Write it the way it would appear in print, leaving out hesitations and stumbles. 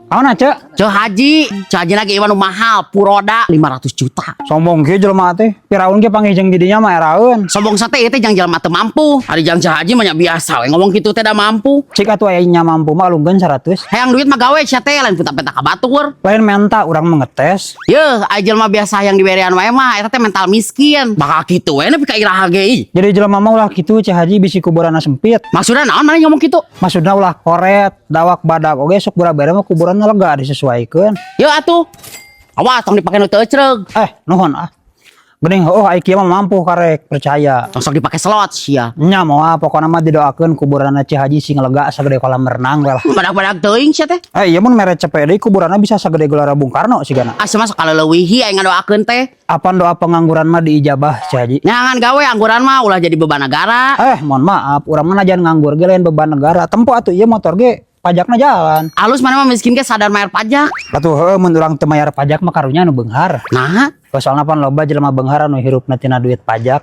Naon, Cek? Ceu Haji, Ceu Haji lagi iwan nu mahal, Puroda 500 juta. Sombong kieu jelema teh. Piraun ge panggih jeung didinya mah eraeun. Sombong sate ieu teh jang jelema teu mampu. Ari jang Ceu Haji mah nya biasa we ngomong kitu teh da mampu. Cik atuh aya nya mampu mah alungkeun 100. Hayang duit mah gawe sia teh, lain penta-penta ka batur. Lain menta, urang mah ngetes. Yeuh, aya jelema biasa yang diberean wae mah eta teh mental miskin. Bakal kitu we nepi ka iraha ge ih. Jadi jelema mah ulah kitu, Ceu Haji, bisi kuburanna sempit. Maksudna naon maneh ngomong kitu? Maksudna ulah koret, dawak badak oge sok bere mah kuburanna lega disesuaikeun. Yeuh atuh. Awas tong dipake nu teu ecreg. Eh, nuhun ah. Geuning heueuh ai kieu mah mampu karek percaya. Tong sok dipake slot sia. Nya moal, pokona mah didoakeun kuburanna Ceu Haji sing lega sagede kolam renang we lah. Badak-badak teuing sia teh. Eh, ieu mun mere cepe deui kuburanna bisa sagede Gelora Bung Karno sigana. Asa mah sakala leuwihi aing ngadoakeun teh. Apan doa pengangguran mah diijabah, Ceu Haji? Nyangan gawe angguran mah ulah jadi beban negara. Eh, mohon maaf, urang mah najan nganggur ge lain beban negara. Tempo atuh ieu motor ge pajakna jalan. Alus maneh mah miskin ge sadar bayar pajak. Atuh heueuh, mun urang teu mayar pajak mah karunya nu beunghar. Nah, Soalna pan loba jelema beunghar anu hirupna tina duit pajak.